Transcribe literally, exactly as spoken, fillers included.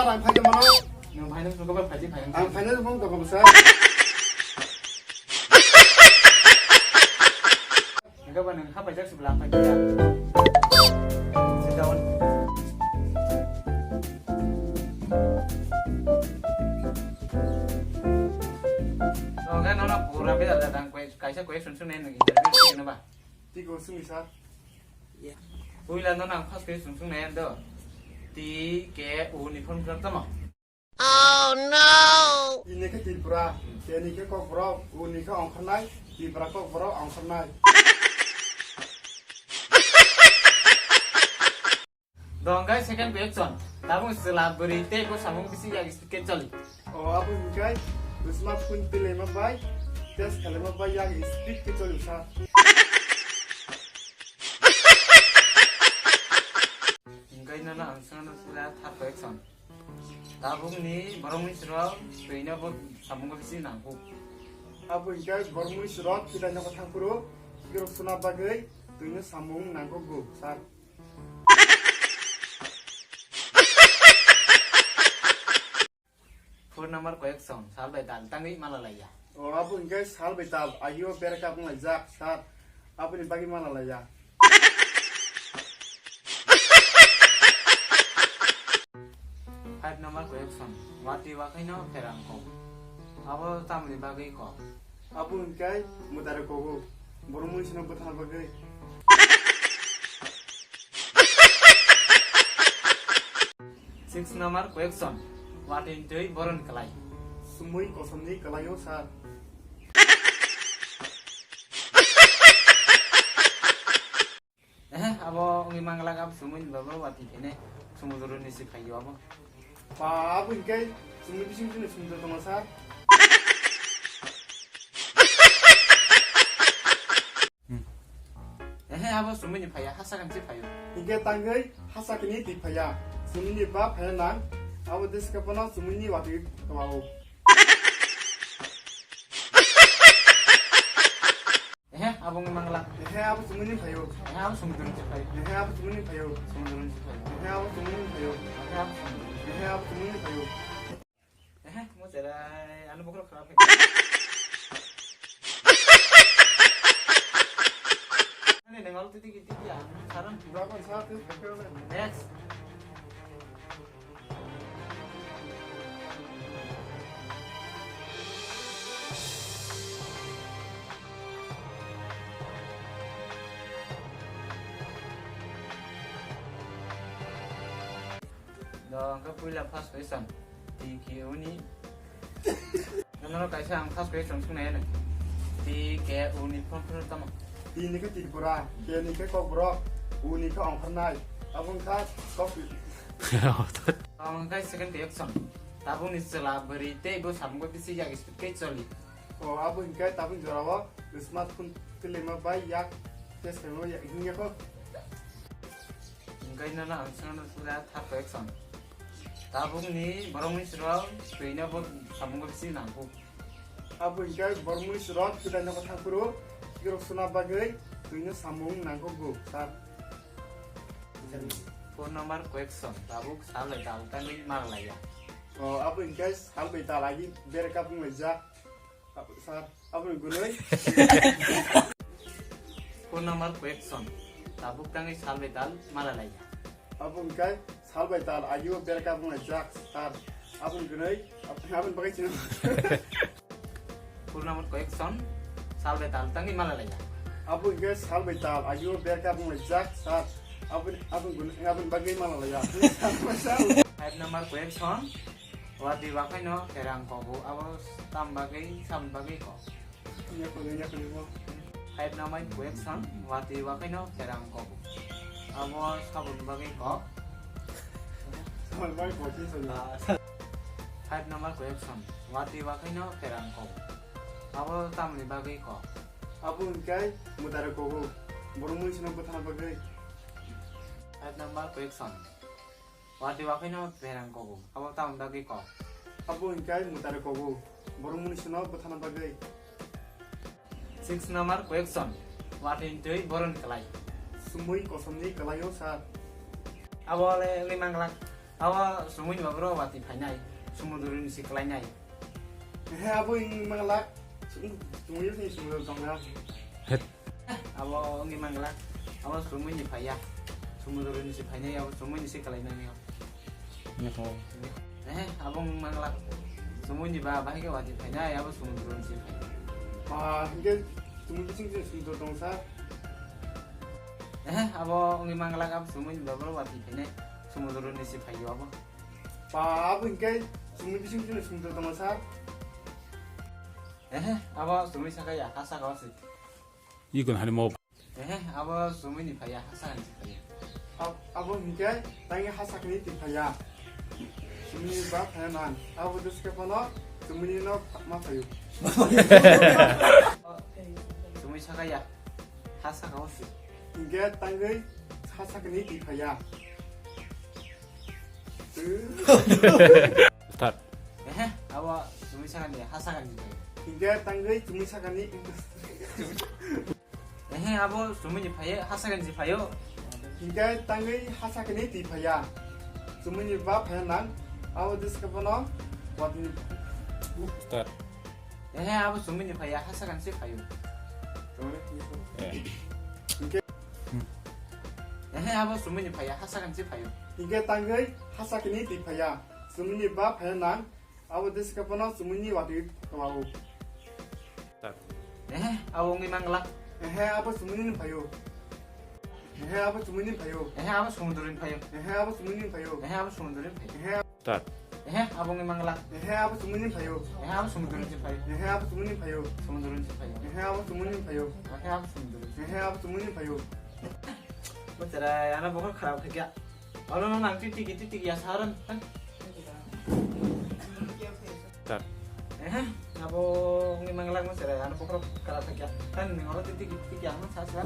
Ang phaikhe mano. Nwng phaino sungkha bai phaidi phaino. Ang phaino bong toko bwsa. Nokha ba nwng kha paijak sibla ang phaidi ya. Sit down. Nokha nono pura beda da dang koi kaisa question sung nai nwng interview sung na ba. Tiko sung sir. Puila nono ang first question sung nai do. T K U ni form fill up tamo? Oh no! T ni khe Tripura, K ni khe Kokborok, U ni khe ongkhornai, Tripura Kokborok ongkhornai. Dong guys, second question. Tabuk chwla bwrwi tei bo samung bisi yak speed khe choli. O abo hinkhe smartphone twilaima bai test khalaima bai yak speed khe choli sa. Hinkhe nono ang swngna sila third question. Tabukni borok mwisrok twino bo samungo bisi nangkuk. Abo hinkhe borok mwisrok khitai nogo thangphuru, khikrok suna bagwi twino samung nangkukgo, sir. Phone number koyek song, sal bai dal tangwi mala laiya. O abo hinkhe sal bai dal, ayo berekap wnglaijak, sir. Aboni bagwi mala laiya. Five number question. Watwi wakhaino pherang kok. Abo tamni bagwi kok? Abo hinkhe mwtaro kogo. Borok mwisino bwthana bagwi. Six number question. Watwi twi boron kwlai. Sumui kosomni kwlaio sir. Ehe, abo wngwi manglak, abo sumui ni babo watwi khainai, sumudro ni si phaio abo. Ba, abo hinkhe sumui bising bising sumudro tongo sir. Hmm. Ehe, abo sumui ni phaiya, hasa kan si phaio. Hinkhe tangwi hasa kini twi phaiya, sumui ni ba phaiya nang, abo deska pono sumui ni watwi kwlao. Ehe, abo wngwi manglak. Ehe, abo sumui ni phaio. Ehe, abo sumudro ni si phaio. Ehe, abo sumui ni phaio. Sumudro ni si phaio. Ehe, abo sumui ni phaio. Ehe, abo sumudro ni si phaio. Ehe, abo sumui ni phaio. Ehe, mo cherai, ano bokhorok khara phai. Ani nengal titi titi ya, saran. Baba, sa tu phai. Next. Do, hwnkhe puila first question. T K U ni. Nono kaisa ang first question sung nai. T K U ni form fill up tamo? T ni khe Tripura, K ni khe Kokborok, U ni khe ongkhornai. Abo wngkha kok. Ang khe second question. Tabuk ni chwla bwrwi tei bo samungo bisi yak speed khe choli. O abo hinkhe tabuk jorao smartphone twilaima bai yak test khaima yak hinya kho. Hinkhe nono ang swngna sila third question. Tabukni borok mwisrok twino bo samungo bisi nangkuk. Abo hinkhe borok mwisrok khitai nogo thangphuru khikrok suna bagwi twino samung nangkukgo, sir. Phone number question, tabuk sal bai dal tangwi mala laiya. O, abo hinkhe sal bai dal agi bere kapung laijak. Abo, sir. Aboni gwnwi. Phone number question. Tabuk tangwi sal bai dal mala laiya. Abo wngkha sal bai dal agio bere kapung laijak, sir. Aboni gwnwi, ab-, aboni bagwi chwng. Phone number question. Sal bai dal tangwi mala laiya. Abo wngkha sal bai dal agio bere kapung laijak, sir. Aboni, aboni gwnwi, aboni bagwi mala laiya. Five number question. Watwi wakhaino pherang kogo, abo tam bagwi, sam bagwi kok? Five number question, watwi wakhaino pherang kogo, abo saboni bagwi kok? Saboni bagwi kok, sir. Ah, five number question, watwi wakhaino pherang kogo, abo tamni bagwi kok? Abo hwnkhe mwtaro kogo, borok mwisino bwthana bagwi. Five number question. Watwi wakhaino pherang kogo. Abo tamoni bagwi kok? Abo hinkhe mwtaro kogo. Borok mwisino bwthana bagwi. Six number question. Watwi twi boron kwlai. Sumui kosomni kwlaio, sir. Abo le wngwi manglak. Abo sumui ni babro wati phainai, sumudru ni si klainai. He, abo wng manglak, sumui ni sumudru tongna. Abo wngwi manglak, abo sumui ni phaiya, sumudru ni si phainai, abo sumui ni si klainai. Ehe, abo wng manglak, sumui ni ba bahai khe wati phainai, abo sumudru ni si phainai. Ba, hingke sumui bising sumudru tong sa. Ehe, abo wngwi manglak, abo sumui ni babro wati phainai, sumudru ni si phaiyo abo. Ba, abo hingke sumui bising sumudru tong sa. Ehe, abo sumui saka ya, ha saka o si. Ikon hani mo. Ehe, abo sumui ni phaiya, ha saka ni si phaiya. Ab-, abo hingke tangi ha saka ni ti phaiya. Sumui ni ba phaiya nang. Abo deske phano sumui ni no ma phaio. Sumui saka ya, ha saka o si. Hingke tangi ha saka ni ti phaiya. Start. Ehe, abo sumui saka ni, ha saka ni phaiya. Hingke tangi sumui saka ni. Ehe, abo sumui ni phaiya, ha saka ni si phaio. Hingke tangi ha saka ni ti phaiya. Sumui ni ba phaiya nang. Abo deske phano wati ni. Start. Ehe, abo sumui ni phaiya, ha saka ni si phaio. Eh. Hingke. Hmm. Ehe, abo sumui ni phaiya, ha saka ni si phaio. Hingke tangi ha saka ni ti phaiya. Sumui ni ba phaiya nang. Abo deske phano sumui ni wati kwao. Ehe, abo wngwi manglak. Ehe, abo sumui ni phaio. Ehe, abo sumui ni phaio. Ehe, abo sumudru ni phaio. Ehe, abo sumui ni phaio. Ehe, abo sumudru ni phaio. Ehe. Start. Ehe, abo wngwi manglak. Ehe, abo sumui ni phaio. Ehe, abo sumudru ni phaio. Ehe, abo sumui ni phaio. Sumudru ni phaio. Ehe, abo sumui ni phaio. Ehe, abo sumudru. Ehe, abo sumui ni phaio. Bo cherai, ano bokhor kharap khaikya. Oro no nang twi tiki tiki ya saron. Start. Ehe, abo wngwi manglak mo cherai, ano bokhor kharap khaikya. Tan ni oro twi tiki tiki ano sa sa.